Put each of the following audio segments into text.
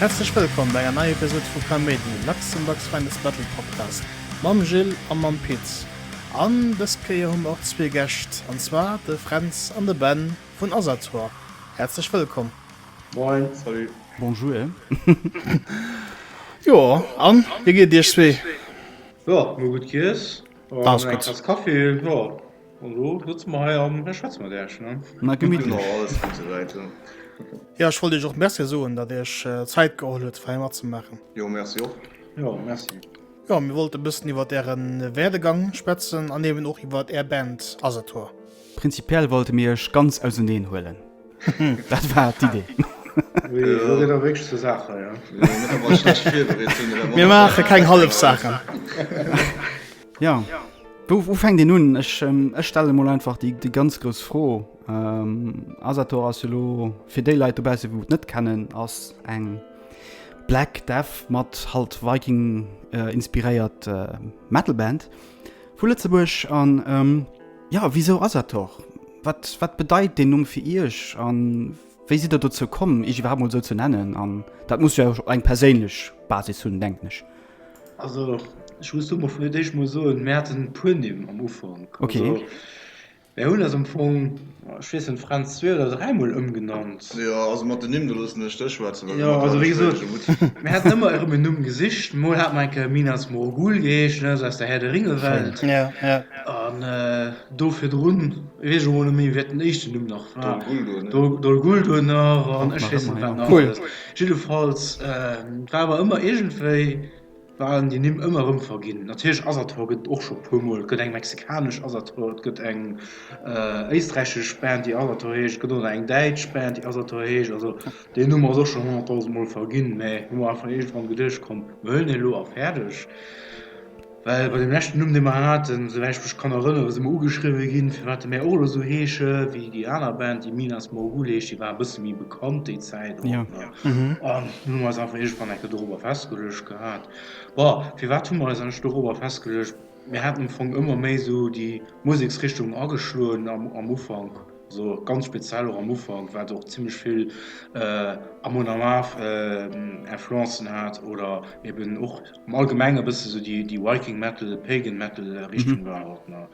Häerzlech wëllkomm bei enger neier Episode vu Kaméidi, Luxembourg's finest metal podcast, mam Gilles a mam Pit. An dës Kéier hu mer och zwee Gäscht, an zwar de Fränz an de Ben vun Asator. Häerzlech wëllkomm! Moin, salut. Bonjour. Jo, an wéi geet et iech zwee? Jo, mir hu gutt giess an eng Taass Kaffi, jo, an elo sëtze mer hei a mir schwätze mat iech, ne? Na, gemittlech. Genau, alles gutt souwäit, jo. Jo, ech wollt iech och Merci soen, datt dir iech Zäit geholl hutt, fir hei matzemaachen. Jo, merci och. Jo, merci. Jo, mir wollte e bëssen iwwert äre Werdegang schwätzen an eben och iwwert är Band Asator. Prinzipiell wollte mir iech ganz auseneen huelen. Dat war d'Idee. Ui, lo geet awer wierklech zur Saach hei, ja. Mir maache keng hallef Saachen. Ja, wou, wou fänkt een un? Ech, ech stelle mol einfach déi, déi ganz grouss Fro. Ähm, Asator ass jo lo, fir déi Leit dobausse wou et net kennen, ass eng Black Death mat halt Viking äh, inspiréiert äh, Metalband vu Lëtzebuerg an ähm, Jo, wisou Asator? Wat, wat bedeit deen Numm fir Iech a wéi sidd Der dozou komm, Iech iwwerhaapt mol esou ze nennen? An dat muss jo och eng perséinlech Basis hunn, denken ech. Also, ech muss do mol vun d'éischt mol soen, mir haten e puer Nimm am Ufank. Okay. Also, mir hunn eis am Fong, ech weess net, Fränz, zwee oder dräimol ëmgenannt. Jo, also mat den Nimm, do loossen ech dech schwätzen, well Jo, domat also hat wéi ech gesot, wéineg um Hutt. mir haten ëmmer erëm en Numm gesicht. Mol hat mer eng Kéier Minas Morgul geheescht, ne, esou aus der Herr der Ringe-Welt. Schéin. Ja, ja. An do virdrun, weess ech emol net méi, wat den éischten Numm nach war. Dol Guldur, ne? Dol, Dol Guldur nach an Och ech nach weess ëmmer, net, wat ja. nach Cool. alles. Jiddefalls, et war awer ëmmer iergendwéi, waren déi Nimm ëmmer erëm verginn. Natierlech Asator gëtt et och scho puer mol. Et gëtt eng mexikanesch Asator, et gëtt eng éisträichesch Band déi Asator heescht, et gëtt och nach eng däitsch Band déi Asator heescht. Also deen Numm ass och schonn 100.000 mol verginn, mä hu mer einfach iergendwann geduecht, komm mir huelen deen elo a fäerdeg. Well bei deem leschten Numm, dee mer haten, souwäit ech mech kann erënneren, si mer ugeschriwwe ginn, firwat mär och elo esou heesche wéi déi aner Band, déi Minas Morgul heescht. Déi war e bësse méi bekannt déi Zäit och. An dunn hu mer eis einfach iergendwann eng Kéier dorobber festgeluecht gehat. Bon, firwat hu mer eis eigentlech dorobber festgeluecht? Mir haten am Fong ëmmer méi esou déi Museksrichtung ageschloen am Ufank. Also ganz speziell och am Ufank, wat och zimmlech vill Amon Amarth Influencen hat oder eben och am Allgemenge e bësse sou déi Viking Metal, Pagan Metal Richtung war och ne.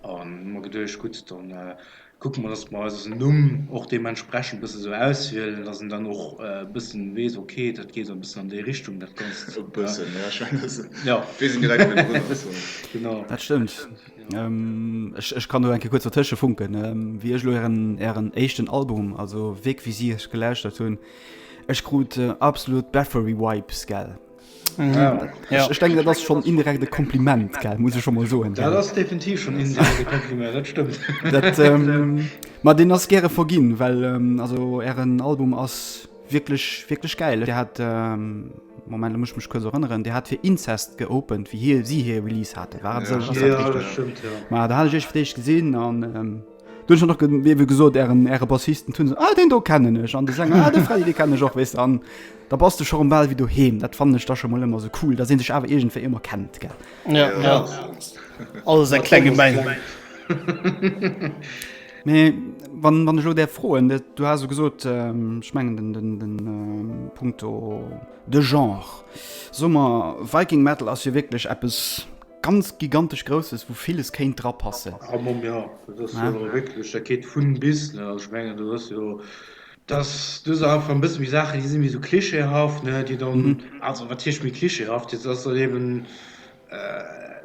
An hu mer geduecht, gutt, dann kucke mer, datt mer eisen Numm och deementsprechend e bësse sou auswielen, datt een dann och e bëssen weess, ok, dat geet e bëssen an déi Richtung dat Ganzt. E bëssen, ja, ech mengen, Ja. weess een direkt, wéi drun ass. Genau. Dat stëmmt. Ech, ech kann do eng Kéier kuerz dertësche funken. Wéi ech elo ären, ären éischten Album, also Weg wie sie, gelauschtert hunn, ech krut absolut Bathory-Vibes, gell. Ja. Ech, ech denken, dat ass schonn indirekt e Kompliment, gell, muss ech scho mol soen. Dat ass definitiv schonn indirekt e Kompliment, dat stëmmt. Dat, ma deen ass gäre verginn, well also ären Album ass wierklech, wierklech gäil. Dir hat, Moment, lo muss ech mech kuerz erënneren, Dir hat fir Incest geopent, wéi hir, si hir Release haten, war et esou? Ass dat Ja, dat richteg? stëmmt, ja. Ma da hat ech iech fir d'éischt gesinn an du hunn ech och noch, wéi gesot, ären, äre Bassisten hunn se, ah, deen do kennen ech, an de Sänger, ah, de Freddy, dee kennen ech och, weess de, an da bass de scho rëm bal wéi doheem. Dat fannen ech da scho mol ëmmer esou cool, dass ee sech awer iergendwéi ëmmer kennt, gell. Ja, ja. Alles eng kleng Gemeng. Mee wann, wann ech elo däerf froen, du has esou gesot, ech mengen den, den, den punkto de Genre, soe mer, Viking Metal ass jo wierklech eppes ganz gigantesch Grousses, wou villes kéint drapassen. Ah Mamm, jo, dat ass jo wierklech, dat geet vun bis, ne. Also ech mengen, dat ass jo, dat du hues einfach e bësse méi Saachen, déi si méi esou klischeehaft, ne, déi dann, also wat heescht méi klischeehaft, dat ass dann eben,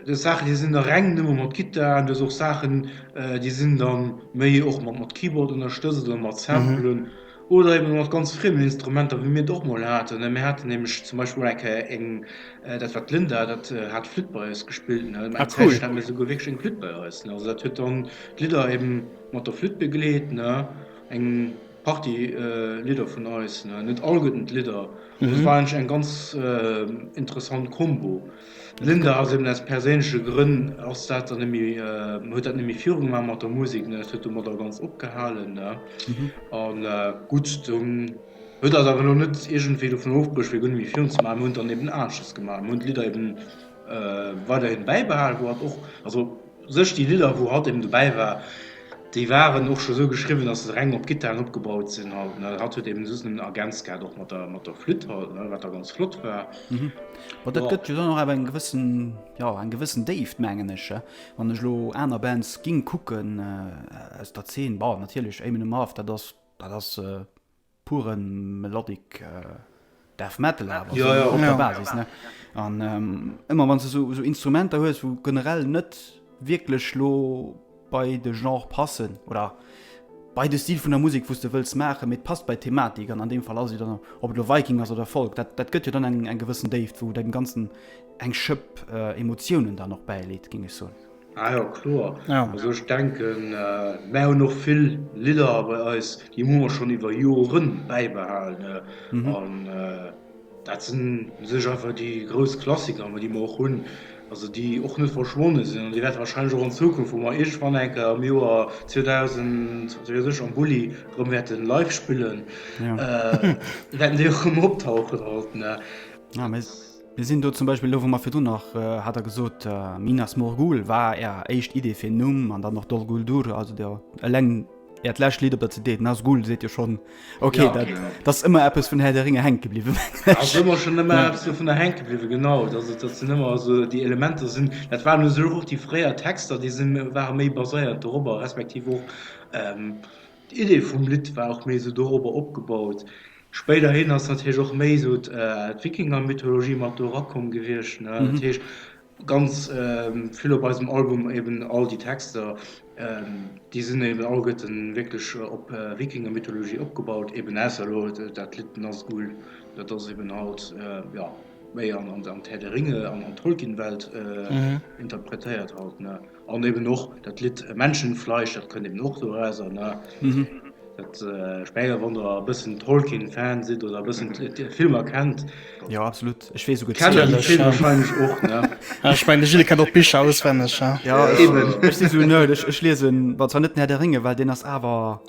Du hues Saachen, déi sinn da reng nëmme mat Gittar, an du hues och Saachen, déi sinn da méi och mat mat Keyboard ënnerstëtzt oder mat Samplen oder eben mat ganz friemen Instrumenter, wéi mir et och mol haten. Mir haten nämlech zum Beispill mol eng Kéier eng, dat war d'Linda, dat hat Flütt bei eis gespillt, ne. Eng Zäitchen hate mir souguer wierklech eng Flütt bei eis, ne. Also dat huet dann d'Lidder eben mat der Flütt begleet, ne. Eng Partie Lidder vun eis, ne, net alleguerten d'Lidder. Dat war eigentlech eng ganz interessant Kombo. D'Linda ass eben aus perséinleche Grënn ass dat dann net méi, huet dat net méi viru gemaach mat der Musek, ne, dat huet domadder ganz opgehalen, ne. An gutt, dunn huet eis awer elo net iergendwéi dovun ofbruecht fir guer net méi virun ze maachen. Mir hunn dann eben aneschters gemaach, mir hunn d'Lidder eben weiderhin bäibehalen, wou hatt och, also sech déi Lidder wou hatt eben dobäi war. Déi waren och scho sou geschriwwen, dass se reng op Gittaren opgebaut sinn halt, ne. Hatt huet eben just nëmmen ergänzt gehat och mat der, mat der Flütt halt, ne, wat da ganz flott war. Mhm. Ma dat gëtt jo dann och awer eng gewëssen, jo, eng gewëssen Déift, mengen ech, wann ech elo aner Bands ging kucken aus der Zeen. Bon, natierlech Amon Amarth, dat ass, dat ass pure Melodic Death Metal awer ja, ja. op der Basis ne an ähm, ëmmer wann du so, so Instrumenter hues wou generell net wierklech lo bei de Genre passen oder bei de Stil vun der Musik wous de wëlls maachen, mee et passt bei d'Thematik an an deem Fall ass et dann ob et lo Viking ass oder Folk, dat dat gëtt jo dann eng eng gewëssen Déift wou dem ganzen eng Schëpp äh, Emotiounen dann och bäileet, géing ech soen. Ah jo, kloer. Also ech denken, mär hunn och vill Lidder bei eis, déi hu mer schonn iwwer Joren bäibehalen. An dat sinn u sech einfach déi grouss Klassiker, déi mer och hunn, also déi och net verschwonne sinn. An déi wäerte warscheinlech och an Zukunft, wou mer iergendwann eng Kéier am Joer 2000, wat weess ech, am Bulli erëm wäerte live spillen, wäerten déi och erëm optauchen halt. Mir sinn do zum Beispill elo, wou mer virdrun nach, hat Der gesot, Minas Morgul war Är éischt Idee fir en Numm an dann och Dol Guldur, also der eleng Äert lescht Lidd op der CD, Nazgul, seet jo schonn, okay, dat ass ëmmer eppes vun Herr der Ringe hänke bliwwen, mengen ech. Ass ëmmer schonn ëmmer eppes dovunner hänke bliwwen, genau. Dat dat sinn ëmmer esou déi Elementer sinn, dat waren u sech och déi fréier Texter, déi sinn, ware méi baséiert dorobber, respektiv och d'Idee vum Lidd war och méi esou dorobber opgebaut. Spéiderhin ass natierlech och méi esou d'Wikingermythologie mat do erakomm gewiescht, ne? Dat heescht, ganz vill op eisem Album eben all déi Texter, déi sinn eben alleguerten wierklech op Wikingermythologie opgebaut, eben ausser elo dat Lidd Nazgul, dat ass eben halt, jo, méi an d'Herr der Ringe an an d'Tolkien-Welt interpretéiert halt, ne? An eben och dat Lidd Menschenfleisch, dat kënnt eben och dorauser, ne? Dat, ech mengen, wann der e bëssen Tolkien-Fan sidd oder e bëssen d'Filmer kennt. Jo, absolut. Ech weess esouguer Kennt der déi Film wahrscheinlech och, ne? Ech mengen, de Gilles kennt och d'Bicher auswenneg, ja. Ja, eben. Ech si sou Nerd, ech, ech liesen, bon, zwar net den Herr der Ringe, well deen ass awer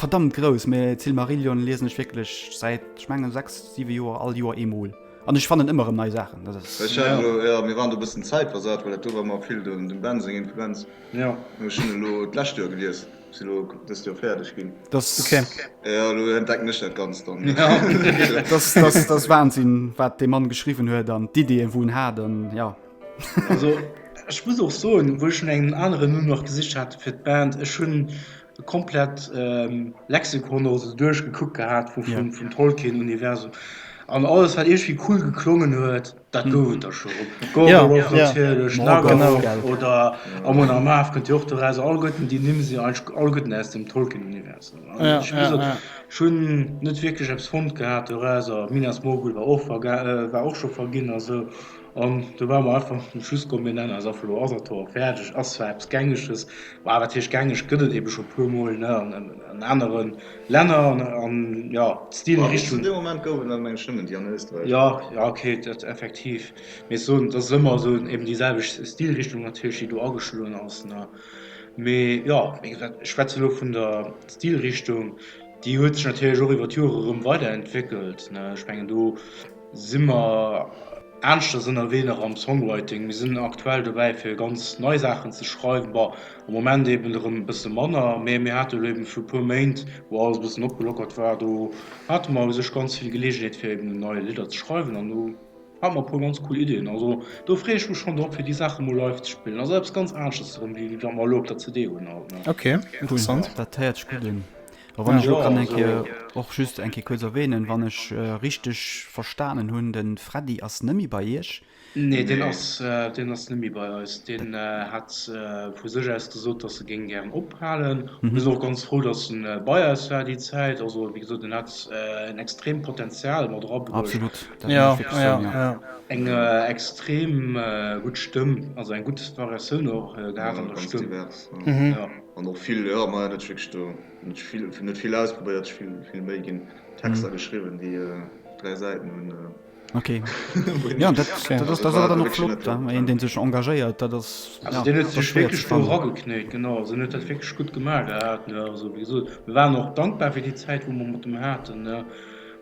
verdammt grouss, mä d'Silmarillion liesen ech wierklech säit, ech mengen, 6, 7 Joer all Joer eemol. An ech fannen ëmmer erëm nei Saachen. Dat ass. Ech hat elo, jo, mir waren do e bëssen zäitversat, well dat do war mer vill dem Ben seng Influenz. Jo. Ech hunn elo d'lescht Joer gelies, si elo dëst Joer fäerdeg ginn. Dat ass. Okay. Jo, elo entdecken ech dat Ganzt dann. Dat ass, dat ass, dat ass Wahnsinn, wat dee Mann geschriwwen huet an d'Ideeën, wou en hat an jo. Also, ech muss och soen, wou ech no engem aneren Numm nach gesicht hat fir d'Band, ech hunn e komplett Lexikon oder sou duerchgekuckt gehat vu vum vum Tolkien-Universum an alles wat iergendwéi cool geklongen huet, dat gouf et da scho. Gorgoroth natierlech, Nagaroth oder Amon Amarth kënnt jo och doraus. Alleguerten déi Nimm si eigentlech alleguerten aus dem Tolkien-Universum. An ech wéi gesot, ech hunn net wierklech eppes fonnt gehat dorauser. Minas Morgul war och verga war och scho verginn a sou. An do ware mer einfach zum Schluss komm, mir nennen eis einfach elo Asator, fäerdeg. Ass zwar eppes Gängeges, ma wat heescht gängeg, gëtt et ebe scho puer mol, ne, an anere Länner an, an jo, d'Stilrichtung. Bis zu deem Moment gouf et awer mengen ech nëmmen déi an Österreich. Jo, jo, ok, dat effektiv. Mee ech soen, et ass ëmmer esou eben déi selwecht Stilrichtung natierlech, déi do ageschloen ass, ne. Mee jo, wéi gesat, ech schwätze elo vun der Stilrichtung, déi huet sech natierlech och iwwer d'Jore erëm weiderentwéckelt, ne. Ech mengen do si mer aneschters ënnerwee nach am Songwriting. Mir sinn aktuell dobäi fir ganz nei Saachen ze schreiwen, bon am Moment eben erëm e bësse manner, mee mir hate elo eben viru puer Méint, wou alles e bëssen opgelockert war, do hate mer u sech ganz vill Geleegenheet fir eben nei Lidder ze schreiwen an do hate mer e puer ganz cool Iddien. Also do freeë ech mech schonn drop fir déi Saache mol live ze spillen. Ass eppes ganz aneschters erëm wéi wat mer elo op der CD hunn halt, ne. Ok, interessant. Dat héiert sech gutt un. A wann ech elo kann eng Kéier och just eng Kéier kuerz erwähnen, wann ech richteg verstanen hunn, de Freddy ass nëmmi bei Iech. Nee, deen ass, deen ass nëmmi bei eis. Deen hat vu sech aus gesot, dass e géing gären ophalen. Mir sinn och ganz frou, dass en bei eis war déi Zäit. Also wéi gesot, en hat en extreemt Potenzial mat erabruecht. Absolut, dat muss ech wierklech soen, jo. Eng extrem gutt Stëmm, also eng gutt Variatioun och gehat an der Stëmm. Ganz divers, jo. An och vill, jo, ma net wierklech do, net vill, net vill ausprobéiert, vill, vill méi ginn Texter geschriwwen, déi 3 Säiten hunn. Ok, jo, dat, dat ass, dat ass awer dann och flott, een, dee sech engagéiert, dat ass, Also deen huet sech wierklech do erageknéit, genau, also en huet dat wierklech gutt gemaach gehat, ne, also wéi gesot, mir waren och dankbar fir déi Zäit, wou mer mat em haten, ne,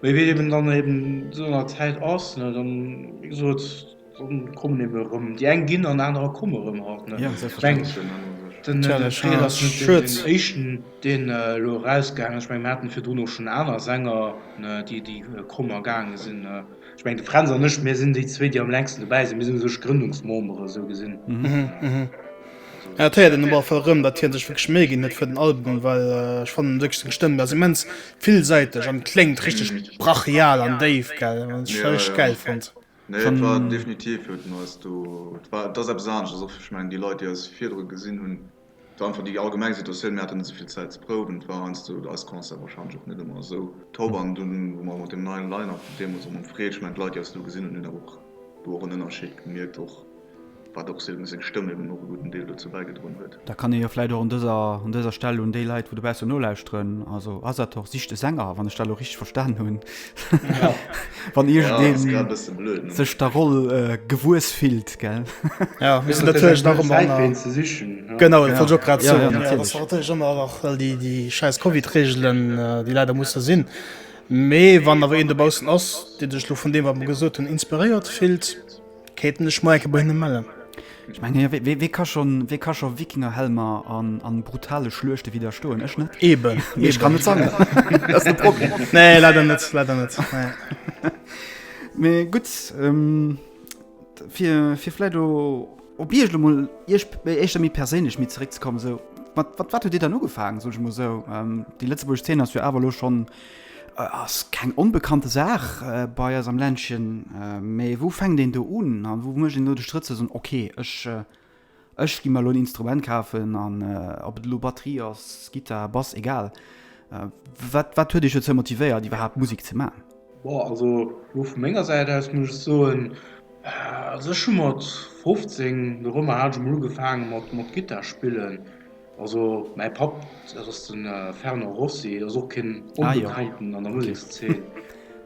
mee wéi et eben dann eben esou an der Zäit ass, ne, dann, wéi gesot, dann kommen eben erëm déi eng ginn an anerer komme erëm halt, ne. Jo, selbstverständlech. Den Fred ass net den éischten, deen elo erausgaangen ass. Ech mengen, mir haten virdrun och schonn aner Sänger, déi déi komm a gaange sinn. Ech mengen, de Fränz an ech, mir sinn déi zwee, déi am längsten dobäi sinn. Mir sinn u sech Grëndungsmembere sou gesinn. Ja, et héiert een op alle Fall erëm, datt hie sech wierklech Méi ginn huet fir den Album, well ech fannen wierklech seng Stëmm ass immens villsäiteg an kléngt richteg brachial an déif, gell, wat ech richteg gäil fonnt. Nee, et war definitiv huet en eis do, et war, et ass eppes aneschters och, ech mengen déi Leit déi eis virdru gesinn hunn, et war einfach déi allgemeng Situatioun, mir haten net esou vill Zäit ze prouwen, et war heiansdo eis Concerte warscheinlech och net ëmmer esou top an dunn wou mer mat deem neien Line-Up deemools och mam Fred, ech mengen d'Leit déi eis do gesinn hunn, hunn awer och do och en Ënnerscheed gemierkt och. Wat och seng Stëmm eben och e gudden Deel dozou bäigedroen huet. Da kann ee jo vläit och un dëser, un dëser Stell un déi Leit, wou dobaussen nolauschteren, also Asator sicht e Sänger, wann ech dat elo richteg verstan hunn. Wann iergendeen sech der Roll gewuess fillt, gell? Ja, mir sinn natierlech nach ëmmer ënner. Genau, dat wollt ech och grad soen. Ja, dat ass natierlech ëmmer nach déi, déi schäiss Covid-Reegelen, déi leider musse sinn. Mee wann awer een dobaussen ass, dee sech elo vun deem, wat mer gesot hunn, inspiréiert fillt, Kéinten ech mol enke bei hinne mellen. Ech mengen, jo, wee, wee ka schonn, wee ka scho Wikingerhelmer an, an brutale Schluechte widderstoen? Ech net. Eben. Mee ech kann net sangen. Dat ass de Problem. Nee, leider net, leider net. Nee. Mee gutt, ähm, fir, fir vläicht o op Iech elo mol, Iech éischter méi perséinlech méi zeréckzekommen, esou, mat, wat, wat hutt Dir dann ugefaangen, soll ech mol esou? Ähm, déi lëtzebuergesch Zeen ass jo awer elo schonn Ass keng onbekannte Saach bei eis am Ländchen, mee wou fänkt een do un a wou mécht een do de Schrëtt ze soen, ok, ech ech gi mer elo en Instrument kafen an ob et elo Batterie ass, Gittar, Bass, egal. Wat wat huet iech dozou motivéiert iwwerhaapt Musek ze man? Bon, also elo vu menger Säit aus muss ech soen, also ech hu mat 15 dorëmmer hat ech emol ugefaange mat mat Gittar spillen. Also mäi Papp, dat ass de Fernand Rossi, dat ass och keen Onbekannten an der Musekszeen.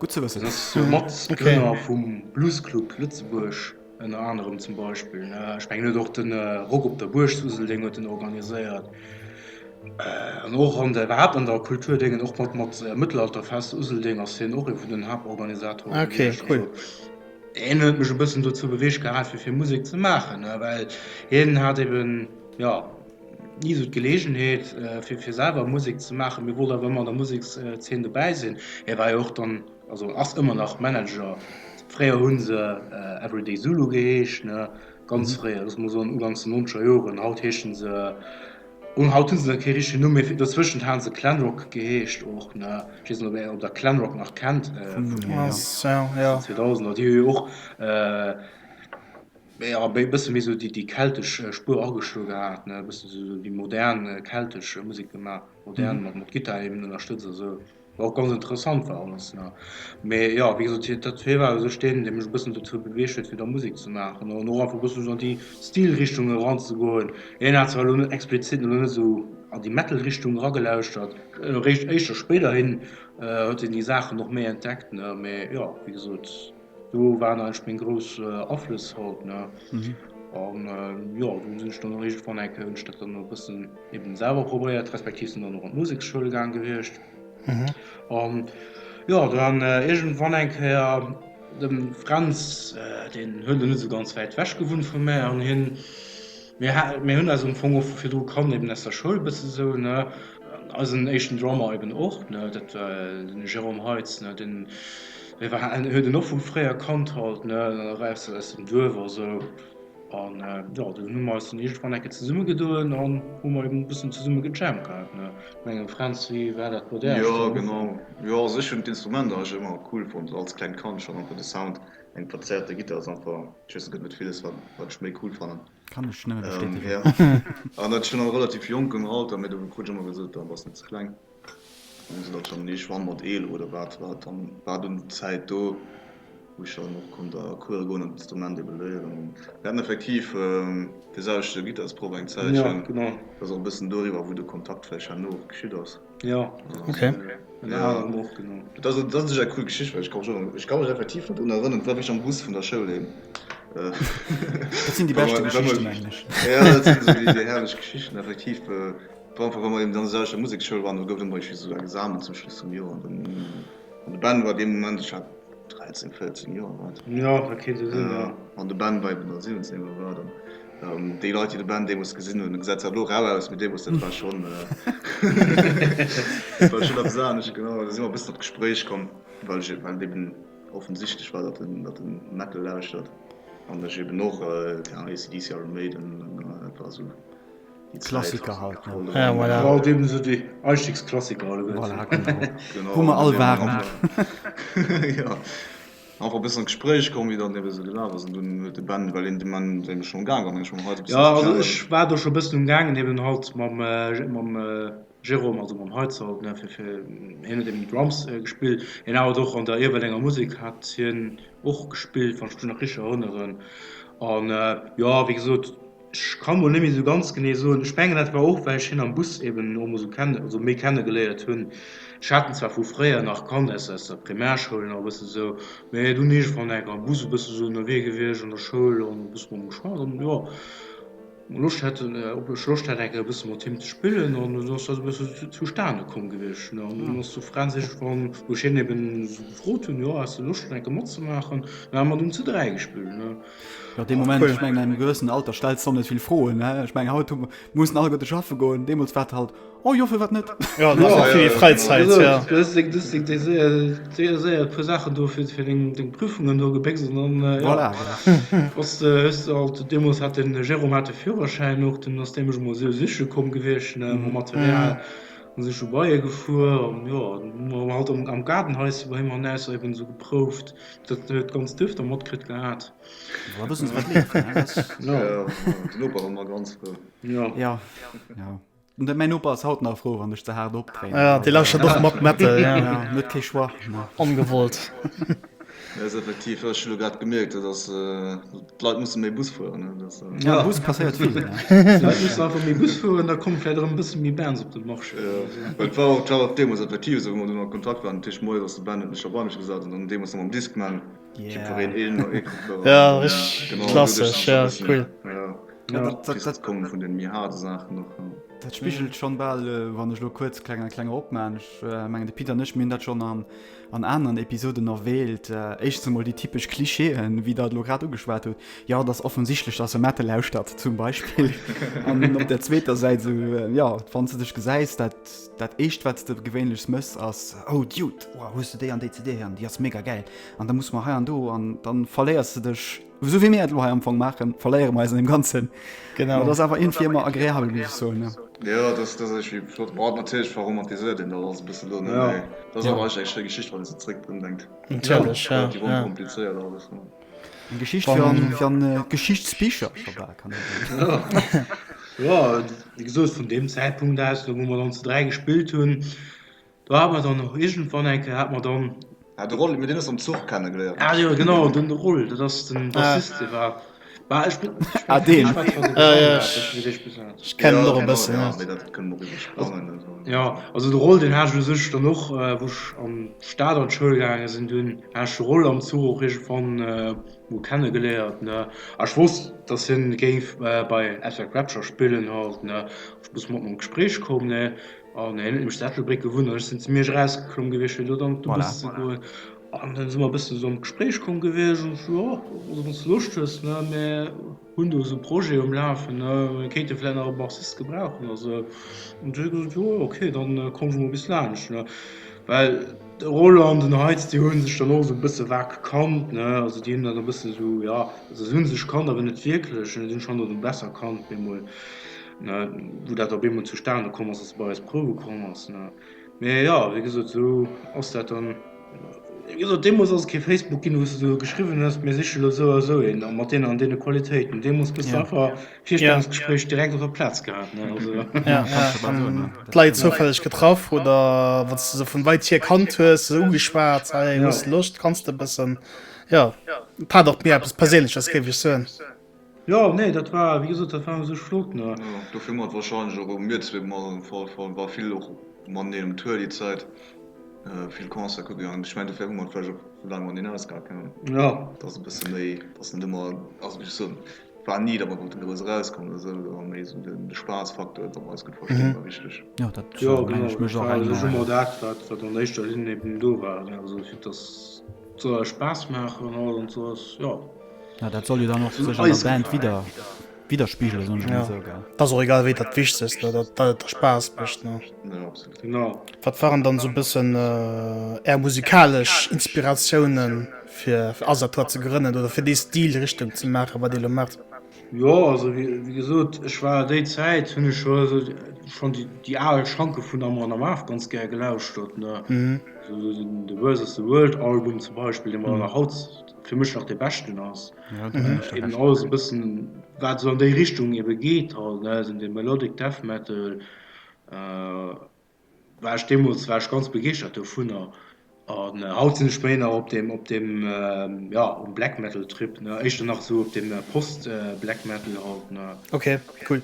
Gutt ze wëssen. Dat ass jo Matgrënner vum Blues Club Lëtzebuerg ënner anerem zum Beispill. Ech mengen huet och de Rock op der Buerg zu Useldeng huet en organiséiert. An och an der iwwerhaapt an der Kulturdéngen, och mat mat Mëttelalterfest zu Useldeng ass hien och ee vun den Haaptorganisatoren gewiescht. Okay, cool. Hien huet mech e bëssen dozou beweegt gehat fir fir Musek ze maachen, well hien hat eben, jo, ni esou d'Geleegenheet fir fir selwer Musek ze maachen, mee wollt awer ëmmer an der Musekszeen dobäi sinn. Hie war jo och dann, also ass ëmmer nach Manager. Fréier hu se Everyday Zulu geheescht, ne, ganz fréier, loosse mer soen uganks den nonzeger Joren. Haut heeschen se, haut hu se nach kee richtegen Numm, mee dozwëschent hate se Clanrock geheescht och, ne. Ech weess net, ob der ob der Clanrock nach kennt vun den 2000er, déi hu jo och Jo, e bësse méi sou déi keltesch Spuer ageschloe gehat, ne, e bësse sou déi modern keltesch Musek gemaach, modern mat mat Gittar eben ënnerstëtzt a sou, wat och ganz interessant war alles, ne. Mee jo, wéi gesot, hie dat hie war u sech deen, dee mech e bëssen dozou beweegt huet, fir da Musek ze maachen an och einfach e bëssen sou an déi Stilrichtung eranzegoen. Hien hat zwar elo net explizit elo net esou an déi Metal-Richtung eragelauschtert, eréischt éischter spéiderhin huet hien déi Saachen och méi entdeckt, ne, mee jo, wéi gesot. Do waren eigentlech meng grouss Aflëss halt, ne. An jo, do sinn ech dann och iergendwann eng Kéier, hunn ech dat dann och e bëssen eben selwer probéiert, respektiv sinn dann och an d'Museksschoul gaang gewiescht. An jo, dann iergendwann eng Kéier, de Fränz, deen huet elo net esou ganz wäit ewech gewunnt vu mär an hien, Mir mir hunn eis am Fong och vu virdru kannt, eben aus der Schoul e bësse sou, ne. Eisen éischten Drummer eben och, ne, dat war den Jérôme Heitz, ne, deen, dee war, huet en och vu fréier kannt halt, ne, aus, aus dem Duerf a sou. An jo, dunn hu mer eis dann iergendwann eng Kéier zesummegedoen an hu mer eben e bëssen zesumme gejammt gehat, ne. Ech mengen, Fränz, wéi war dat bei där? Jo, genau. Jo, also ech hunn d'Instrument eigentlech ëmmer cool fonnt, als klengt Kand schonn, einfach de Sound. Eng verzerrte Gittar ass einfach, ech weess net, gëtt net villes wat wat ech méi cool fannen. Kann ech nëmme bestätegen. Ja an dat schonn am relativ jonken Alter, mee do krut ech ëmmer gesot, da bass net ze kleng. An esou datt schonn iergendwann mat 11 oder wat war dann war dunn d'Zäit do, wou ech dann och konnt a Cours goen an d'Instrument ebe léieren. An mir haten effektiv dee selwechte Gittarsproff eng Zäitchen. Ja, genau. Dat ass och e bëssen doriwwer, wou de Kontakt vläicht herno och geschitt ass. Ja, okay. Ja, och, genau. Dat ass, dat ass eng cool Geschicht, well ech ka mech och, ech ka mech effektiv net drun erënneren, et war wierklech am Bus vun der Schoul heem. Dat sinn déi beschte Geschichten mengen ech. Ja, dat sinn esou déi, déi herrlech Geschichten, effektiv. War einfach, well mer eben an der selwechter Museksschoul waren, do gouf et ëmmer iergendwéi esou Examen zum Schluss vum Joer an dann, an de Ben war dee Moment, ech hat 13, 14 Joer, wat? Ja, dat kéint esou sinn, ja. An de Ben war eben da 17 oder wat. Déi Leit, déi de Ben deemools gesinn hunn, e gesäit zwar elo rau aus, mee deemools, dat war schonn, dat war schonn eppes anescht, genau. Da si mer e bëssen an d'Gespréich komm, well ech, well et eben offensichtlech war, datt en, datt en Metal lauschtert an ech eben och, keng Ahnung, AC/DC, Iron Maiden, dat war esou déi Zäit. Klassiker halt, ne? Ja, voilà. War halt eben esou déi Einstiegsklassiker alleguerten. Voilà, genau. Genau. Wou mer all waren. Jo. Einfach e bëssen an d'Gespréich komm, wéi dann ebe sou gelaf ass. An dunn huet de Ben, well een de Moment eben schonn um Gaang war, meng ech, mam Heiz e bëssen ze Jo, also ech war do scho e bëssen um gaangen, eben halt mam mam Jérôme, also mam Heiz halt, ne, fir fir hien huet eben Drums gespillt. Hien hat och an der Ierwerlenger Musek hat hien och gespillt, wann ech mech nach richteg erënneren. An jo, wéi gesot, Ech ka mol net méi sou ganz genee soen. Ech mengen dat war och well ech hien am Bus eben och mol sou kennen, also méi kenne geléiert hunn. Ech hat en zwar vu fréier nach kannt aus aus der Primärschoul nach e bësse sou, mee dunn iergendwann enk am Bus e bësse sou ënnerwee gewiescht an der Schoul an e bësse mam geschwat an jo Loscht hätt en, ob ech Loscht hätt eng Kéier e bësse mat him ze spillen an dunn ass dat e bësse zustane komm gewiescht ne. An dunn ass de Fränz iergendwann, wou ech hien eben sou gefrot hunn, jo häss de Loscht eng Kéier matzemaachen, dann hu mer dunn zu 3 gespillt ne. Jo, dee Moment, ech mengen, an engem gewëssenen Alter stells de och net vill Froen, ne? Ech mengen, haut hu mussen alleguerte schaffe goen, deemools war et halt, Oh jo, firwat net? Jo, du has och vill méi Fräizäit, jo. Du hues deng, du hues deng, deng séier, séier, séier e puer Saachen do fir, fir deng, deng Prüfungen do gebéckst an dann, jo. Voilà. Bass de, hues de halt, deemools hat den Jérôme hat de Führerschäin och, dunn ass dee mech emol esou siche komm gewiescht, ne, mam Material. Dann si ech jo bei e gefuer an jo, dann hu mer halt am, am Gaardenhaische bei him an Ausser eben esou geprouft. Dat huet d'ganz Duerf da matkritt gehat. Da wëssen se wat leeft, ne? Dat. Ja. Ja, den Noper war ëmmer ganz frou. Ja. Ja, ja. Und mäin Noper ass haut nach frou, wann ech ze haart opdréinen. Ja, dee lauschtert och mat Metal, ja. Ja, en huet kee Choix, ne? Ongewollt. Dat ass effektiv, ech hu lo grad gemierkt, dat ass, d'Leit musse méi Bus fueren, ne? Dat ass. Ja, am Bus passéiert vill, ne? D'Leit mussen einfach méi Bus fueren, da kommen vläicht erëm e bësse méi Bands op de Marché. Jo, well et war och, et war och deemools effektiv esou, wou mer dunn a Kontakt waren, dat heescht moies ass de Ben huet mech da bei mech gesat an dann deemools nach mam Discman, jiddwereen een ee Kopfhörer. Ja, richteg Genau, klassesch, ja, cool. Ja, Ja, dat, dat, dat, kommen vun den méi haarde Saachen och, ja. Dat spigelt schonn bal, wann ech elo kuerz kleng, eng kleng opman, ech mengen de Pit an ech, mir hunn dat schonn an an aneren Episoden erwählt, éischtens emol déi typesch Klischeeën, wéi Der et elo grad ugeschwat hutt, jo, et ass offensichtlech, dass e Metal lauschtert, zum Beispill. An op der zweeter Säit esou, jo, wann s de dech gesäis, dat, dat éischt, wat s de gewéinlechs méchs, ass, Oh Dude, wow, hues de déi an déi CD héieren, déi ass mega gäil. An da muss mer hei an do, an dann verléiers de dech. Esou wéi mir et elo hei am Fong maachen, verléiere mer eis an deem Ganzen. Genau. Dat ass awer iergendwéi ëmmer agreabel, muss ech soen. Jo, dat ass iergendwéi flott. Bon, natierlech verromantiséiert een dat alles e bësse lo, ne? Mee dat ass awer eigentlech eng schéi Geschicht, wann ee sou zréck drun denkt. Natierlech, ja. Relativ onkomplizéiert alles, ne? Eng Geschicht fir an, fir an d'Geschichtsbicher scho bal, kann ee soen. Jo, wéi gesot, vun deem Zäitpunkt aus, do wou mer dann zu 3 gespillt hunn, Do hat mer dann och iergendwann eng Kéier hat mer dann. Ah, de Roll, mir deen hues am Zuch kennegeléiert. Ah jo, genau, den Roll, dat ass den Bassist, dee war, bah, ech bin, ech Ah, deen. ech war zwar Ja, ja, ech, ech kennen en och e bëssen, ja. Mee dat kënne mer och iwwersprangen. Jo, also de Roll, deen hat ech u sech dann och, wou ech an d'Stad an d'Schoul gaange sinn, dunn hat ech de Roll am Zuch och iergendwann mol kennegeléiert, ne. A ech wosst, dass hien géif bei Abstract Rapture spillen halt, ne. Ech bësse mat em an d'Gespréich komm, ne. An hien huet nämlech zu Ettelbréck gewunnt an ech sinn zu Miersch erausgeklomm gewiescht, fir do dann op de Bus ze goen. An dann si mer e bëssen esou an d'Gespréich komm gewiescht an ech so, jo, also wann s de Loscht hues, ne, mir hunn do esou e Projet um Lafen, ne, mir kéinte vläicht nach e Bassist gebrauchen a sou. An du huet e gesot, jo, okay, dann komm ech emol bis laanscht, ne. Well de Roland an den Heitz, déi hu sech dann och esou e bësse vag gekannt, ne, also déi hunn dann e bëssen esou, jo, also se hu sech kannt, awer net wierklech, ne, si hunn schonn dann besser kannt, mee emol. Ne, wou dat op eemol zustane komm ass, dass e bei eis prouwe komm ass. Ne. Mee jo, wéi gesot, esou ass dat dann. Wéi gesot, deemools ass et kee Facebook ginn, wou s de esou geschriwwen hues, mir siche lo esou a esou een a mat deenen an deene Qualitéiten. Deemools hues de einfach Virstellungsgespréich direkt op der Plaz gehat. Ne, also. Ja, ja. D'Leit zoufälleg getraff oder wann s de se vun weit hier kannt hues, se ugeschwat, hey, hues de Loscht, kanns de e bëssen. Jo, et hat och méi eppes Perséinleches, géif ech soen. Jo, nee, dat war, wéi gesot, dat war u sech flott, ne. Jo, dofir hu mer et wahrscheinlech och, mir zwee mol am Fall, vor war vill och mateneen um Tour déi Zäit, vill Concert kucke gaangen. Ech mengen, dofir hu mer et vläicht och sou laang mateneen ausgehal kënnen. Jo. Et ass e bësse méi, et ass net ëmmer, also wéi ech soen, et war ni, datt mer wollten grouss erauskommen oder sou, et war méi sou den, de Spaassfaktor, datt mer eis gutt verstinn, war wichteg. Jo, dat Jo, mengen genau, ech mécht dat och war u eng. sech ëmmer dat, wat, wat an éischter Linn eben do war, ne, also fir dass et soll eis Spaass maachen an alles an esou ass, jo. Ja, dat soll jo dann och sech an der Band widder. Widderspigele soen ech emol esou, gell. Et ass och egal wéi, dat Wichtegst ass, datt et der Spaass mécht, ne? Jo, absolut. Genau. Wat waren dann esou e bëssen Är musikalesch Inspiratiounen fir Asator ze grënnen oder fir déi Stilrichtung ze maachen, wat Dir elo maacht? Jo, also wéi gesot, ech war déi Zäit hunn ech scho schonn déi al Schanke vun Amon Amarth ganz gär gelauschtert, ne. Esou den The Versus the World Album zum Beispill, dee mer nach haut fir mech nach dee beschten ass. Eben alles e bëssen wat esou an déi Richtung ebe geet halt, ne, esou dee Melodic Death Metal. War ech deemools war ech ganz begeeschtert dovunner an haut sinn ech méi nach op deem op deem ja um Black Metal Trip ne, éischter nach esou op deem Post Black Metal halt ne. Ok cool.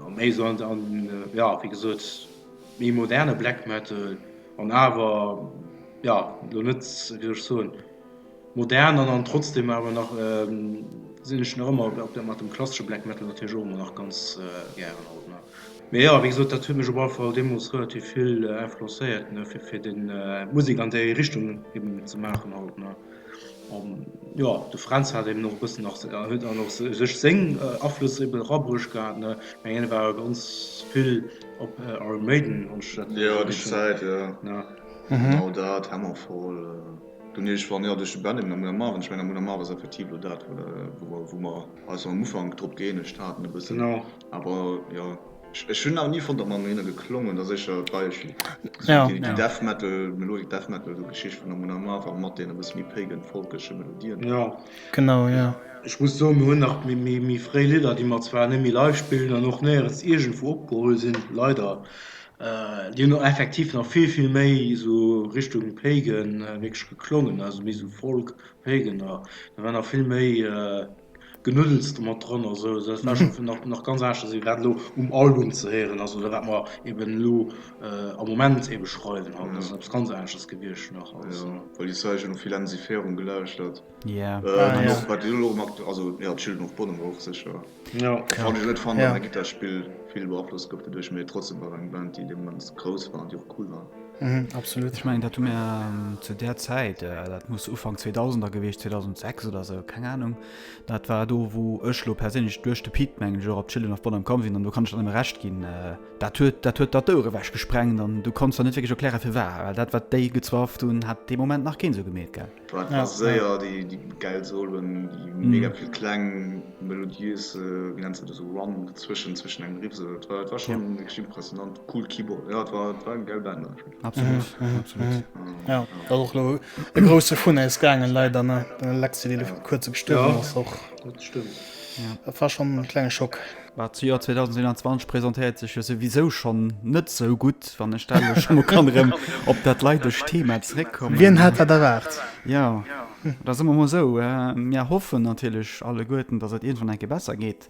A méi esou an an ja wéi gesot méi moderne Black Metal an awer ja lo net wéi soll ech soen modern an an trotzdem awer nach sinn ech nach ëmmer op mat dem klassesche Black Metal natierlech och ëmmer nach ganz gären halt ne. Mee jo, wéi gesot, dat huet mech op alle Fall deemools relativ vill influencéiert, ne, fir fir den d'Musek an déi Richtung eben ze maachen halt, ne. An jo, de Fränz hat eben och e bëssen nach, huet dann och sech seng Aflëss eben erabruecht gehat, ne. Ech mengen, hien war jo ganz vill op Iron Maiden, wann ech dat Jo, déi Zäit, jo. Ne. Genau dat, Hammerfall, dunn iergendwann, jo, duerch de Ben eben, Amon Amarth. Ech mengen, Amon Amarth ass effektiv elo dat, wou wou mer eis am Ufank drop gëeenegt haten e bëssen. Genau. Awer jo, ech hunn awer ni fonnt, datt mer no hinne geklongen hunn. Dat ass éischter d'Beispill. Ja. Déi Death Metal, Melodic Death Metal esou Geschicht vun Amon Amarth, awer mat deene bësse méi pagan, folkege Melodien. Ja. Genau, ja. Ech muss soen, mir hunn nach méi fréi Lidder, déi mer zwar net méi live spillen an och néierens iergendwou opgeholl sinn, leider, déi hunn och effektiv nach vill, vill méi esou Richtung Pagan wierklech geklongen, also méi esou Folk, Pagan, da war nach vill méi Genuddels do mat dran a sou, dat war schon nach, nach ganz anescht wéi wat elo um Album ze héieren ass oder wat mer eben elo am Moment ebe schreiwen halt, dat ass eppes ganz aneschters gewiescht nach als. Jo, well déi Zäit ech hunn och vill Ensiferum gelauschtert. Yeah. An och wat elo och mat, also jo Children of Bodom war och sécher, Jo. wann ech net fannen, Ja. datt mäi Gittarspill vill beaflosst gouf doduerch, mee trotzdem war eng Band déi dee Moment grouss war an déi och cool war. Mhm, absolut. Ech mengen dat hu mir zu där Zäit, dat muss Ufank 2000er gewiescht, 2006 oder sou, keng Ahnung, dat war do wou ech lo perséinlech duerch de Pit mengen ech och op Children of Bodom komm sinn an do kann ech der nëmme Recht ginn, dat huet dat huet der d'Ouere ewech gesprengt an du konns der net wierklech erkläre firwat, well dat wat déi gezwafft hunn hat dee Moment nach keen sou gemeet, gell? War war séier déi déi gäil Soloen, déi mega vill Kläng, melodiös, wéi nenns de dat, esou Run dozwëschen, zwëschen engem Riff, esou. Et war et war schonn wierklech impressionant, cool Keyboard, jo et war et war eng gäil Band eigentlech. Absolut, absolut. Jo, dat ass och elo e grousse vun eis gaangen, leider, ne, den Alexi, dee elo viru kuerzem gestuerwen ass och. Dat stëmmt. Dat war schonn e klenge Schock. Bah, d'Joer 2021 presentéiert sech jo souwisou schonn net sou gutt, wann ech dat elo scho mol kann erëm op dat leidegt Thema zeréckkommen. Wien hätt dat erwaart? Jo, da soe mer mol esou, mir hoffen natierlech alleguerten, datt et iergendwann eng Kéier besser geet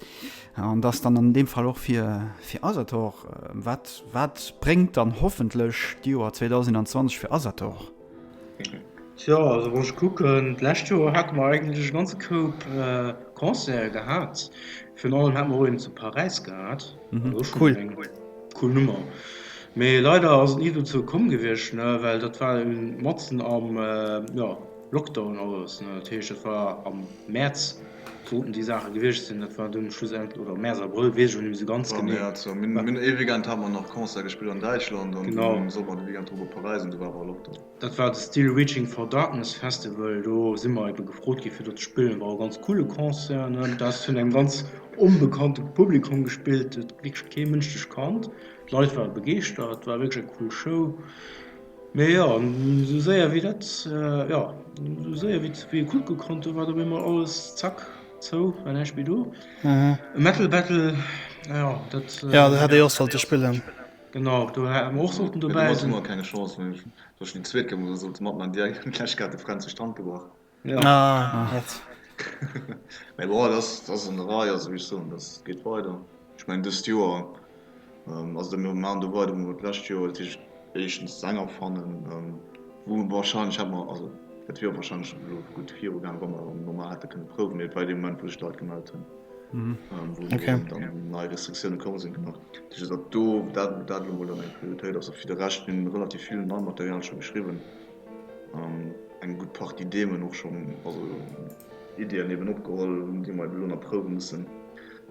an datt dann an deem Fall och fir fir Asator. Wat wat bréngt dann hoffentlech d'Joer 2021 fir Asator? Tjo, also wann ech kucken, d'lescht Joer hate mer eigentlech e ganze Koup Concerte gehat. Virun allem hate mer och een zu Paräis gehat, dat war och schonn eng cool Nummer. Mee leider ass et ni dozou komm gewiescht, ne, well dat war matzen am, jo, Lockdown alles, ne. Dat heescht, dat war am Mäerz sollten déi Saache gewiescht sinn. Dat war dunn schlussendlech, oder Mäerz, Abrëll, weess ech elo net méi esou ganz War genee. Mäerz, jo. Mir hunn ee Weekend hate mer nach Concert gespillt an Däitschland an dunn sollte mer de Weekend drop op Paräis an du war awer Lockdown. Dat war de Still Reaching for Darkness Festival. Do si mer ebe gefrot gi fir do ze spillen. War e ganz coole Concert, ne? Dat ass vun engem ganz onbekannte Publikum gespillt, huet wierklech kee Mënsch dech kannt. D'Leit ware begeeschtert, war wierklech eng cool Show. Mee jo, esou séier wéi dat, jo, esou séier wéi wéi e kucke konnt, do war et op eemol alles zack zou, war näischt méi do. E Metal Battle, jo, dat. Jo, dat hätt ee och sollte spillen. Genau, do hätte mer och sollten dobäi sinn. Domat hu mer keng Chance, well dat ass schon déi zweet Kéier, wou mer sollte matman. Déi eng Clash hat de Fränz sech d'Hand gebrach. Ah, hätt. Mee bon, dat ass, dat ass an der Rei, also wéi ech soen, dat geet weider. Ech mengen dëst Joer, also mir maachen do weider, wou mer d'lescht Joer, dat heescht éischtens Sänger fannen, wou mer wahrscheinlech hätte mer, also dat wier och wahrscheinlech elo gutt virugaangen, wa mer normal hätte kënne prouwen, mee et war dee Moment, wou sech d'Leit gemellt hunn. wou dann nei Restriktioune komm sinn. Genau, dat heescht, datt do dat dat elo mol dann eng Prioritéit ass. A fir de Rescht, mir hunn relativ vill nei Material scho geschriwwen, eng gutt Partie Demen och schonn, also Iddien eben opgeholl, déi mer eben elo nach prouwe mussen.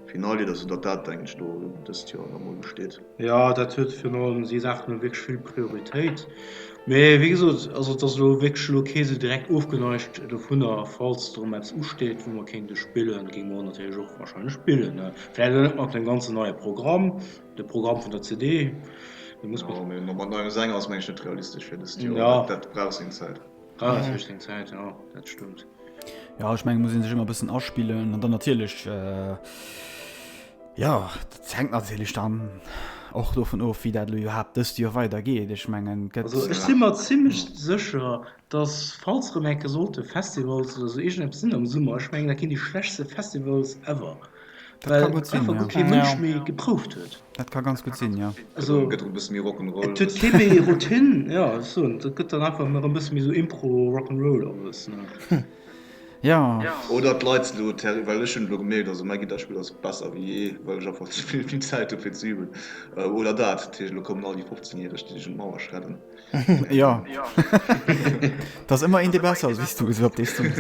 Fir nei Lidder, sou datt dat denken ech elo dëst Joer nach mol usteet. Jo, dat huet virun allem, déi Saachen hu wierklech vill Prioritéit. Mee wéi gesot, also et ass elo wierklech elo kee sou direkt ofgeneigt dovunner, falls erëm eppes usteet, wou mer kéinte spillen, géinge mer natierlech och warscheinlech spillen, ne? Vläicht elo net mat dem ganzen neie Programm, de Programm vun der CD, dee muss mat. Jo, mee mat neiem Sänger ass meng ech net realistesch fir dëst Joer. Ja. Dat brauch seng Zäit. Brauch natierlech seng Zäit, jo, dat stëmmt. Jo, ech mengen, muss ee sech ëmmer e bëssen aspillen an dann natierlech, jo, dat hänkt natierlech dann och dovun of, wéi dat elo iwwerhaapt dëst Joer weidergeet. Ech mengen, et gëtt. Also ech si mer zimlech sécher, dass falls erëm eng Kéier sollte Festivals oder sou iergendeppes sinn am Summer, ech mengen, dat ginn déi schlechtste Festivals ever. Dat ka gutt sinn, ja. Well einfach guer kee Mënsch méi geprouft huet. Dat ka ganz gutt sinn, ja. Also, gëtt erëm e bësse méi Rock'n'Roll. Et huet kee méi Routine, jo, ech soen, dat gëtt dann einfach erëm e bësse méi sou Impro Rock'n'Roll alles, ne. Ja. Oder d'Leit sinn elo terri, well ech hunn elo gemierkt, also mäi Gittarspill ass besser wéi jee, well ech einfach ze vill méi Zäit hu fir ze üben. Oder dat, dat heescht, elo kommen all déi 15 Järeg, déi sech un d'Mauer schredden. Ja. Dat ass ëmmer een, dee besser ass wéi s du, esou op déi Stonn.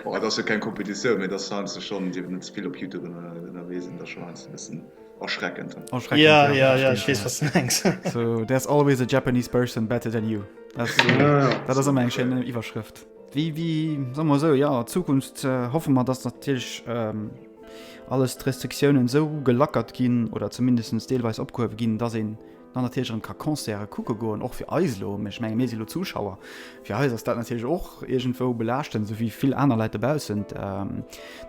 Bon, et ass jo keng Kompetitioun, mee et ass heiansdo schonn, déi net ze vill op Youtube ënnerwee sinn, dat ass schonn heiansdo e bëssen erschreckend. Erschreckend, ja, ja, ja, ech weess, wat s de mengs. So, there's always a Japanese person better than you. Dat dat ass ëmmer eng schéin Iwwerschrëft. Wéi, wéi, soe mer esou, jo, Zukunft hoffe mer, dass natierlech alles d'Restriktiounen esou gelackert ginn oder zumindest deelweis opgehuewe ginn, dass een Dann natierlech erëm ka Concerte kucke goen, och fir eis elo, ech menge mir si lo Zuschauer, fir eis ass dat natierlech och iergendwou belaaschtend, esou wéi vill aner Leit dobaussen.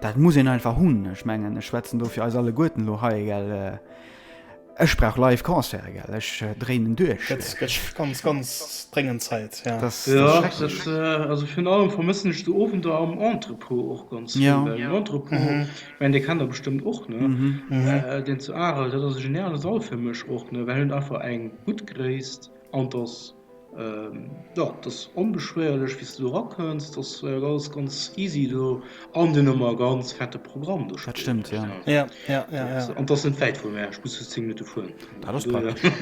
Dat muss een einfach hunn. Ech mengen, ech schwätzen do fir eis alleguerten elo hei, gell. Ech brauch live Concerte, gell, ech dréinen duerch. Gëtt gëtt ganz, ganz dréngend Zäit, ja. Dat ass Ja, schrecklech. dat, also virun allem vermëssen ech de Owender am Entrepôt och ganz vill, Ja. well den Entrepôt, ech mengen, dee kennt der bestëmmt och, ne, deen zu Arel, dat ass e geniale Sall fir mech och, ne, well en huet einfach eng gutt Gréisst an 't ass, jo, 't ass onbeschwéierlech, wéi s de do erakënns, 't ass alles ganz easy do an den hu mer e ganz fette Programm do Dat stëmmt, ja. Ja, ja, ja, ja. An 't ass net wäit vu mär, ech muss just 10 Minutte fueren. Dat ass praktesch.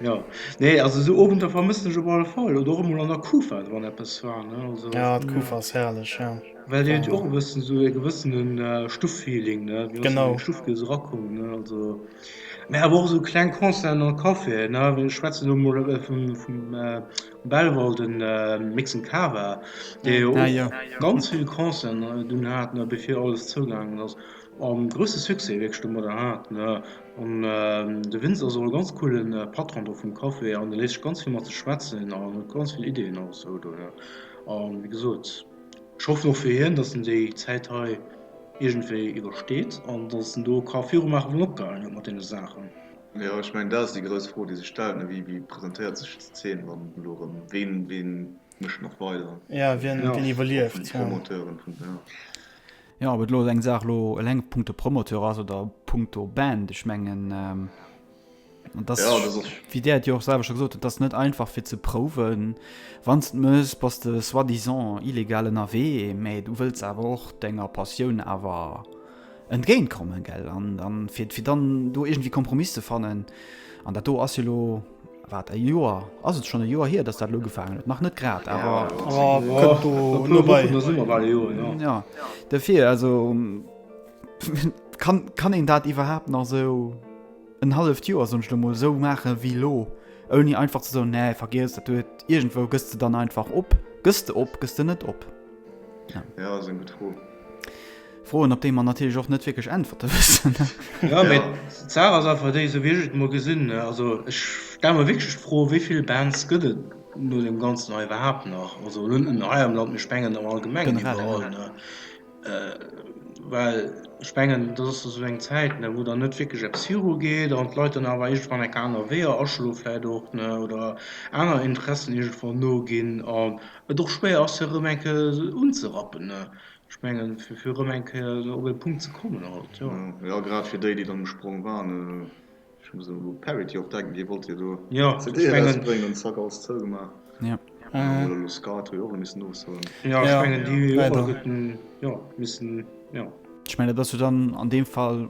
Jo, nee, also esou Owender vermëssen ech op alle Fall oder och emol an der Kufa, wann eppes war, ne, also. Ja, d'Kufa ass herrlech, ja. Well déi huet jo och e bëssen esou e gewëssene Stufffeeling, ne, wéi wann s de an eng Stuff géifs erakommen, ne, also. Mä awer och esou kleng Concerten an Caféen, ne, ech schwätzen elo emol vum, vum Belval, de Mix and Cava, dee jo och ganz vill Concerten dunn hat, ne, bevir alles zougaangen ass a grousse Succès wierklech domadder hat, ne. An de Vince ass och e ganz coolen Patron do vum Café an e léisst sech ganz vill mat sech schwätzen an huet ganz vill Ideeën och esou do. An wéi gesot, ech hoffen och fir hien, datt en déi Zäit hei iergendwéi iwwersteet an datt en do ka virumaachen, wou en opgehalen huet mat deene Saachen. Jo, ech mengen, dat ass déi grouss Fro, déi sech stellt, ne, wéi wéi presentéiert sech d'Zeen dann elo erëm? Ween ween mécht nach weider? Ja, wien wien iwwerlieft, ja. Vun de Promoteuren, vun, ja. Jo, ob et elo eng Saach elo eleng punkto Promoteur ass oder punkto Band, ech mengen, et ass, wéi Der et jo och selwer scho gesot hutt, et ass net einfach fir ze prouwen. Wann s de et méchs, bass de soi-disant illegal ënnerwee, mä du wëlls awer och denger Passioun awer entgéint kommen, gell? An dann, fir, fir dann do iergendwéi Kompromiss ze fannen, an dat do ass jo elo, Wat, e Joer? Ass et schonn e Joer hier, dass dat elo ugefaangen huet? Nach net grad, awer. Kënnt do no bei. Jo, dofir, also kann, kann een dat iwwerhaapt nach esou en halleft Joer, soen ech elo mol, esou maachen wéi elo, ouni einfach ze soen, nee, vergiess dat, du huet, iergendwou gëss de dann einfach op. Gëss de op, gëss de net op? Ja, dat ass eng gutt Fro. Froen, op déi mer natierlech och net wierklech Äntwerte wëssen. Jo, mee d'Saach ass einfach déi, esou wéi ech et emol gesinn, also ech stelle mer wierklech d'Fro, wéi vill Bands gëtt et no deem Ganzen hei iwwerhaapt nach? Also elo net nëmmen hei am Land, mee ech mengen am Allgemengen iwwerall, ne? Well ech mengen, dat ass esou eng Zäit, ne, wou dann net wierklech eppes virugeet an d'Leit dann awer iergendwann enk aner Weeër aschloe vläicht och, ne, oder aner Interessen iergendwann noginn an et och schwéier ass, fir erëm eng Kéier unzerappen, ne. Ech mengen, fir fir erëm eng Kéier op e Punkt ze kommen halt, jo. Jo, grad fir déi, déi dann um Sprong waren. Ech muss elo u Parity och denken, déi wollte jo do Jo, CD ech mengen. erausbréngen an zack, alles zougemaach. Ja. Oder elo Skat hu jo och elo missen ofsoen. Jo, ech mengen, déi hu jo och alleguerten, jo, missen, jo. Ech mengen, dat ass jo dann an deem Fall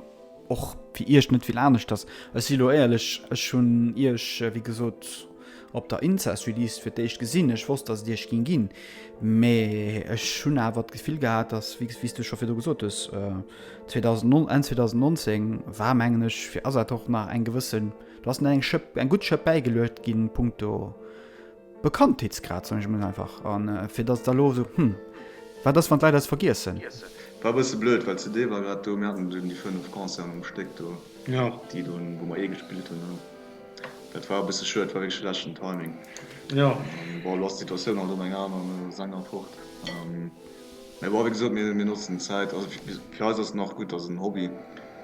och fir Iech net vill aneschters. Ech si elo éierlech, ech hunn Iech, wéi gesot. op der Incest Release fir d'éischt gesinn. Ech wosst, datt et iech ging ginn, mee ech hunn awer d'Gefill gehat, datt, wéi s du scho virdru gesot hues, 2009, Enn 2019 war, mengen ech, fir Asator nach eng gewëssen, do ass nach eng Schëpp, eng gutt Schëpp bäigeluecht ginn, punkto Bekanntheetsgrad, soen ech emol einfach. A fir datt et da elo esou, hm, wat ass, wann d'Leit eis vergiessen? War e bësse blöd, well d'CD war grad do, mir haten dunn déi 5 Concerten um Stéck do, déi do, wou mer ee gespillt hunn. Dat war e bësse schued, war wierklech schlechten Timing. Jo. Bon, elo ass d'Situatioun halt och eng aner, ne, Sänger fort. Mee bon, wéi gesot, mir, mir notzen d'Zäit. Also fir eis ass et nach gutt, ass en Hobby.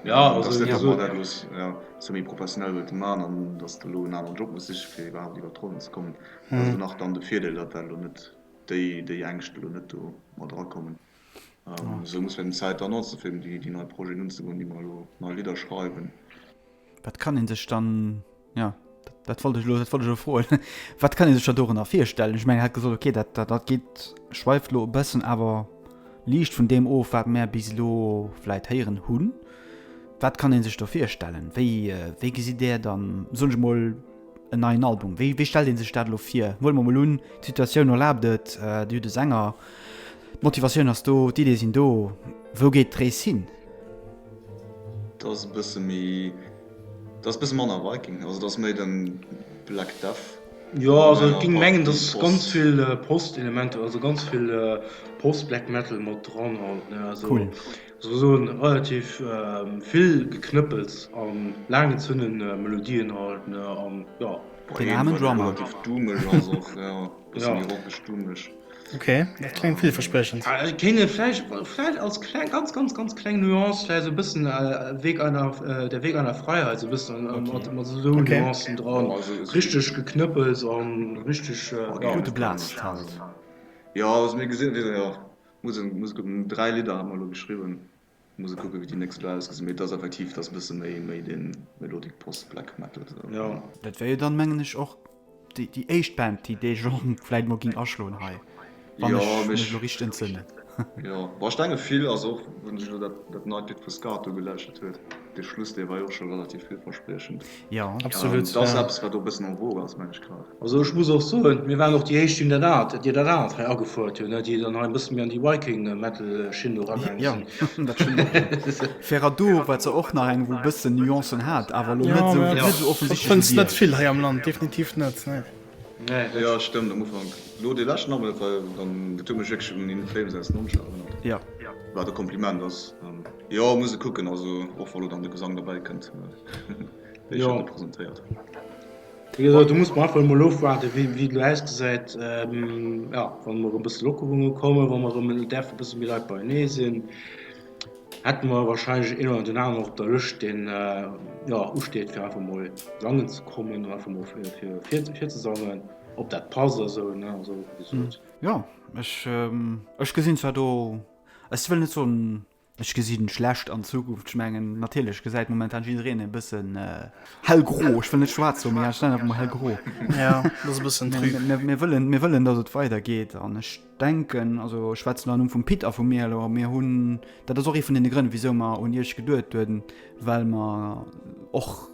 Ja, also wéi gesot. Dass mer dat elo, ja, semi-professionell wëlte man an dass de elo en aneren Job muss siche fir iwwerhaapt iwwer d'Ronnen ze kommen. Dat ass elo nach dann de Virdeel, datt dat elo net, déi, déi Ängscht elo net do mat erakommen. Esou muss mer d'Zäit dann notzen, fir déi, déi nei Projeten unzegoen, déi mer elo, nei Lidder schreiwen. Wat kann een sech dann, ja, dat wollt ech elo, dat wollt ech elo froen, wat kann ee sech da dorënner virstellen? Ech mengen, hat gesot, okay, dat, dat, dat geet, schweift elo e bëssen awer liicht vun deem of, wat mär bis elo vläit héieren hunn. Wat kann ee sech do virstellen? Wéi, wéi gesitt Där dann, soen ech emol, en neien Album? Wéi, wéi stellt ee sech dat elo vir? Huele mer emol un, d'Situatioun erlaabt et, Dir hutt e Sänger, d'Motivatioun ass do, d'Iddie sinn do. Wou geet d'Rees hin? Dat ass e bësse méi, dat ass e bësse manner Viking, also dat ass méi den Black Death. Jo, also ech géing mengen, dass ganz vill Post-Elementer, also ganz vill Post-Black Metal mat dran halt, ne, also Cool. souzesoen relativ vill Geknëppels an laanggezunnen Melodien halt, ne, an jo. Den aarmen Drummer. Relativ doomeg ass och, jo, e bësse méi rockeg doomeg. Ok, dat kléngt villverspriechend. Ech kéint et vläicht, vläicht als kleng, ganz, ganz, ganz kleng Nuance, vläicht esou e bëssen Weg einer, der Weg einer Freiheit, esou e bëssen mat, mat esou Okay. Nuancen dran, richteg geknëppels an richteg, ja. Gudde Blast halt. Jo, also mir gesinn, jo, muss en, muss kucken, 3 Lidder hat mer elo geschriwwen. Muss e kucken wéi déi nächst elo ausgesinn, mee et ass effektiv, et ass e bësse méi méi de Melodic Post Black Metal esou. Jo. Dat wär jo dann, mengen ech, och déi déi éischt Band, déi dee Genre vläit mol ging aschloen hei, wann Jo, ech mee mech ech, elo richteg entsënnen. jo, bon ech denge vill, also och wann ech elo dat dat neit Lidd vu Scato gelauschtert huet, de Schluss dee war jo och scho relativ villverspriechend. Jo. Absolut, Et ass ja. eppes wat och e bëssen en vogue ass, meng ech grad. Also ech muss och soen, mir waren och déi éischt, déi hunn dat anert, déi dat anert hei agefuert hunn, déi dann hei e bësse méi an déi Viking-Metal-Schinn do eragaange Jo, sinn. dat stëmmt och. Ferradur war zwar och nach eng, wou e bëssen Nuancen hat, awer elo Jo, net esou, mä net esou offensichtlech fënns wéi net dir. vill hei am Land, definitiv net, nee. Nee, dat. Jo, stëmmt, am Ufank. Elo dee leschten Album, dat war dann, dat huet mech wierklech un In Flames aus 90 erënnert. Jo. Wat e Kompliment ass. Jo, muss e kucken, also och wa lo dann de Gesang derbäi kënnt, wéi ech dat elo presentéiert hunn. Wéi gesot, do muss mer einfach emol ofwaarden, wéi et elo ausgesäit. Jo, wa mer erëm e bësse Lockerunge kommen, wa mer erëm däerfe e bësse méi Leit beienee sinn, hätte mer warscheinlech een oder den aneren och op der Lëscht, deen, jo, usteet, fir einfach emol sangen ze kommen oder einfach emol fir virzesangen, ob dat passt a sou, ne. Also, wéi gesot. Jo, ech, ech gesinn zwar do, ech wëll net soen, Ech gesinn schlecht an d'Zukunft. Ech mengen, natierlech gesäit momentan jiddereen e bëssen hellgro, ech wëll net schwaarz soen, mee ech nennen einfach mol hellgro. Ja, dat ass e bëssen trüb. Mir, mir wëllen, mir wëllen, datt et weidergeet an ech denken, also ech schwätzen am Numm vum Pit a vu mir elo, mir hunn, dat ass och ee vun deene Grënn, wisou mer un Iech geduet hunn, well mer och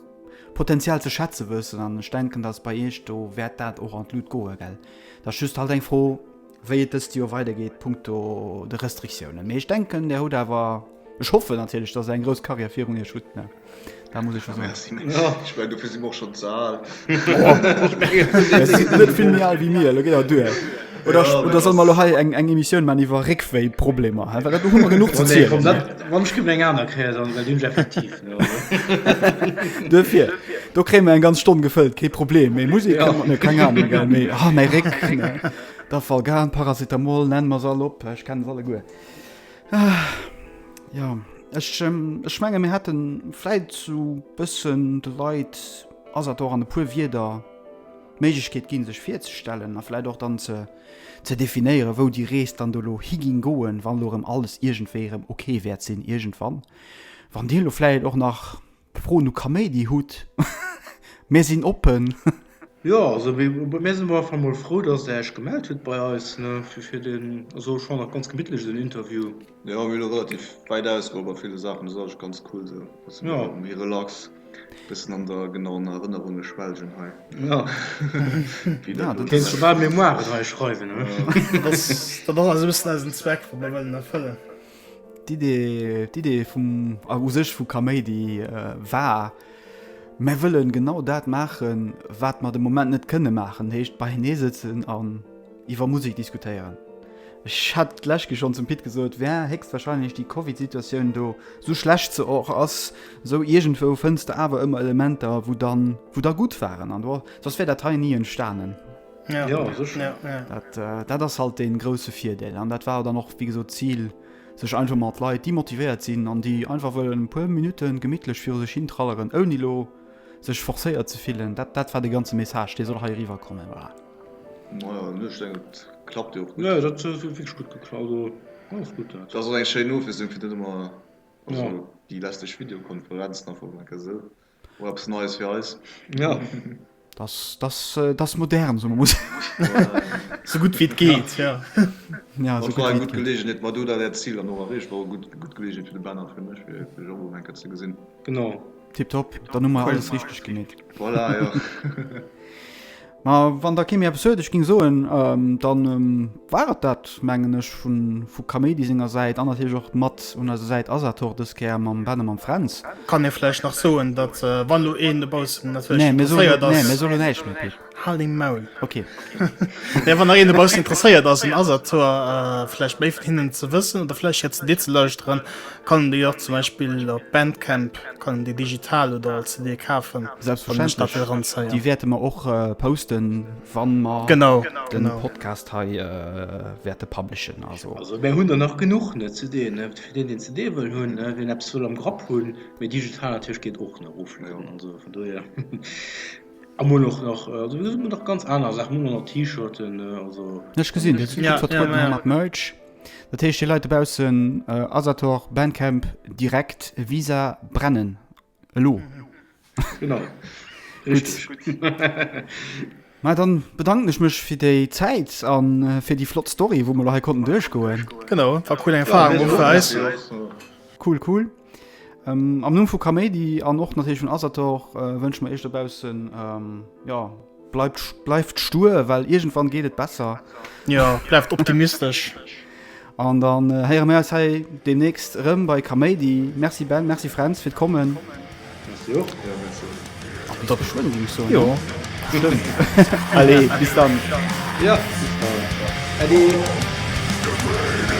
Potenzial ze schätze wëssen an ech denken, datt bei Iech do wäert dat och an d'Lut goe, gell. Dat ass just halt eng Fro, wéi et dëst Joer weidergeet punkto de Restriktiounen. Mee ech denken, Där hutt awer, ech hoffen natierlech, dass Der eng grouss Karriär virun Iech hutt, ne? Dat muss ech scho soen. Merci, merci. Ech mengen, dofir si mer och schonn ze al. Dir sidd net vill méi al wéi mir, elo geet awer duer. Oder, Ja, oder solle mer elo hei eng, eng Emissioun maachen iwwer Réckwéiproblemer, hä? Well do hu mer genuch ze Oh nee, zielen. komm, dat, wann ech kënnt eng aner kréien, dann, well déi hunn ech effektiv, ne, also. Duerfir, do kréie mer eng ganz Stonn gefëllt, kee Problem. Mee Musek Ja. kënne mer, ne, keng Ahnung, gell, mee, ah, mäi Réck, ne. Dafalgan, Paracetamol, nenn mer se all op, ech kennen se alleguer. Jo, ech, ech menge mir hätten vläit sou bëssen de Leit, ass dat och an e puer Wierder, d'Méiglechkeet ginn, sech virzestellen a vläit och dann ze, ze definéieren, wou déi Rees dann do elo higing goen, wann elo erëm alles iergendwéi erëm ok wäert sinn iergendwann. Wann Dir elo vläit och nach Froen u Kaméidi hutt, mir sinn oppen. Jo, also mir sinn op alle Fall mol frou, dass der Iech gemellt hutt bei eis, ne, fir fir den, also ech fannen dat ganz gemittlech esou en Interview. Jo, mir hu lo relativ wäit ausgeholl bei ville Saachen, dat ass eigentlech ganz cool esou, bësse Jo. méi relax. Bëssen an der genau an Erënnerunge schwelgen hei. Ja. Wéi dat elo Kéints scho bal Memoiren hei schreiwen, ne? Dat ass, dat ass eis e bëssen eisen Zweck, wou mer wëllen erfëllen. D'Idee, d'Idee vum, a u sech vu Kaméidi war, Mär wëllen genau dat maachen, wat mer de Moment net kënne maachen, heescht beienee sëtzen an iwwer Musek diskutéieren. Ech hat d'lescht Keer schonn zum Pit gesot, wär héchstwahrscheinlech déi Covid-Situatioun do, sou schlecht se och ass, sou iergendwou fënns de awer ëmmer Elementer, wou dann, wou da gutt waren an do, soss wär dat hei ni entstanen. Ja, Ja, sécher. ja, ja. Dat, dat ass halt dee grousse Virdeel an dat war dann och, wéi gesot, d'Zil, sech einfach mat Leit, déi motivéiert sinn an déi einfach wëllen e puer Minutte gemittlech viru sech hin tralleren, ouni lo sech forcéiert ze fillen, dat, dat war de ganze Message, dee soll hei eriwwerkommen, voilà. Majo, ne, ech denken et klappt jo och gutt. Jo, dat huet wierklech gutt geklappt, also alles gutt dat. Dat ass och eng schéin Ofwiesslung fir net ëmmer, also Ja. déi lästeg Videokonferenzen einfach mol eng Kéier esou, och eppes Neies fir eis. Ja. Das, das, das modern, soe mer mol. Sou gutt wéi et geet, jo. Ja, War sou gutt eng wéi et gutt geet. Geleegenheet, ma du hutt äert Zil dann och erreecht, war och gutt, gutt Geleegenheet fir de Ben a fir mech, fir fir dech och mol eng Kéier ze gesinn. Genau. Tiptop, dann hu mer Cool. alles richteg gemeet. Voilà, jo. Ma wann da kee méi eppes huet, ech géing soen, dann war et dat, mengen ech, vu Kaméidi senger Säit an natierlech och mat un eiser Säit Asator, dës Kéier mam Ben a mam Fränz. Kann ee vläicht nach soen, datt wann elo een dobaussen natierlech Nee, mir soen interesséiert elo, nee, ass. mir soen elo näischt méi, Pit. Hal deng Maul. Ok. Nee, wann nach een dobaussen interesséiert ass un Asator, vläicht méi vun hinnen ze wëssen oder vläicht hir CD ze lauschteren, Kann en déi och zum Beispill op Bandcamp, kann en déi digital oder als CD kafen, wann en sech dat wëll Selbstverständlech, eranzéien? déi wäerte mer och posten, wann mer Genau, den genau. Podcast hei wäerte publishen. Also. Also mär hunn der nach genuch, ne, CDen, ne, fir deen deen CD wëll hunn, ne, wien eppes wëll am Grapp hunn, mee digital natierlech geet och, ne, eroflueden, also vun dohier. A mir hunn och nach, also mir hunn nach ganz aner Saachen, mir hunn och nach T-Shirten, ne, also. Ech gesinn, Dir sidd gutt Ja, ja, vertrueden hei ja. mat Merch. Dat heescht, déi Leit dobaussen, Asator, Bandcamp, direkt Visa brennen. Elo. Genau. Richteg. Ma dann bedanken ech mech fir déi Zäit a fir déi flott Story, wou mer elo hei konnten duerchgoen. Genau, war cool, eng Erfahrung och fir eis. Cool, cool. Am Numm vu Kaméidi an och natierlech vun Asator wënsche mer iech dobaussen, jo, Bleift, bleift stur, well iergendwann geet et besser. Jo, bleift optimistesch. An dann héiere mir eis hei deemnächst erëm bei Kaméidi. Merci Ben, merci Fränz fir d'Kommen. Merci och. Jo, merci. A bis geschwënn, géing ech soen. Jo. Bestëmmt. Allez, bis dann. Jo, bis dann. Äddi.